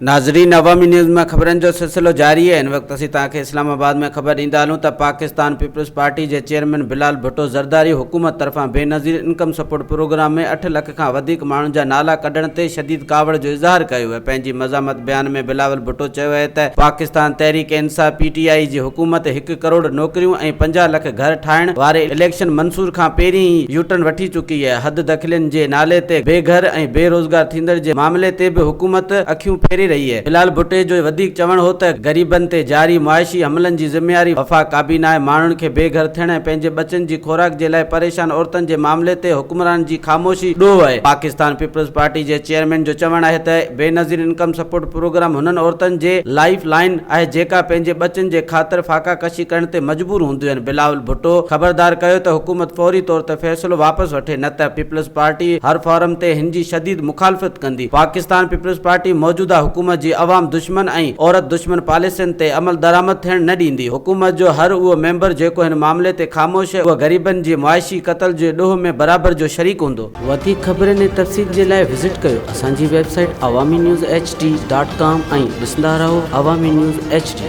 ناظرين عوامي نيوز ۾ خبرن جو سلسلو جاري آهي هن وقت اسين توهان کي اسلام آباد ۾ خبر ڏيندا هلون ته پاڪستان پيپلز پارٽي جي چيئرمين بلال ڀٽو زرداري حڪومت طرفان بينظير انڪم سپورٽ پروگرام ۾ اٺ لک کان وڌيڪ ماڻهن جا نالا ڪڍڻ تي شديد ڪاوڙ جو اظهار ڪيو آهي پنهنجي مزاحمت بيان ۾ بلاول ڀٽو چيو آهي ته پاڪستان تحريڪ انصاف پي ٽي آء جي حڪومت هڪ ڪروڙ نوڪريون ۽ 50 لک گهر ٺاهڻ واري اليڪشن منصور کان پهرين ئي يوٽرن وٺي چڪي آهي حد دخلين جي نالي تي بي گهر ۽ بي روزگار ٿيندڙ جي معاملي تي به حڪومت اکيون ڦيري رهي آهي. بلال ڀٽي جو وڌيڪ چوڻ هو ته غريبن تي جاري معاشي حملن جي ذميواري وفاق ڪابينا آهي، ماڻهن کي بي گهر ٿيڻ ۽ پنهنجي ٻچن جي خوراڪ جي لاء پريشان عورتن جي معاملي تي حڪمرانن جي خاموشي ڏوهه آهي. پاڪستان پيپلز پارٽي جي چيئرمين جو چوڻ آهي ته بينظير انڪم سپورٽ پروگرام هنن عورتن جي لائيف لائين آهي جيڪا پنهنجي ٻچن جي خاطر فاقا ڪشي ڪرڻ تي مجبور هونديون آهن. بلاول ڀٽو خبردار ڪيو ته حڪومت فوري طور تي فيصلو واپس وٺي نه ته پيپلز پارٽي هر فورم تي هن جي شديد مخالفت ڪندي. پاڪستان پيپلز پارٽي موجوده حڪومت جي عوام دشمن ۽ عورت دشمن پاليسين تي عملدرآمد ٿيڻ نه ڏيندي. حڪومت جو هر اهو ميمبر جيڪو هن معاملي تي خاموش اهو غريبن جي معاشي قتل جي ڏوهه ۾ برابر جو شريڪ هوندو. وڌيڪ خبرن ۽ تفصيل جي لاء وزٽ ڪيو اسان جي website Awami news H D dot com ۽ ڏسندا رهو عوامي نيوز ايڇ ڊي.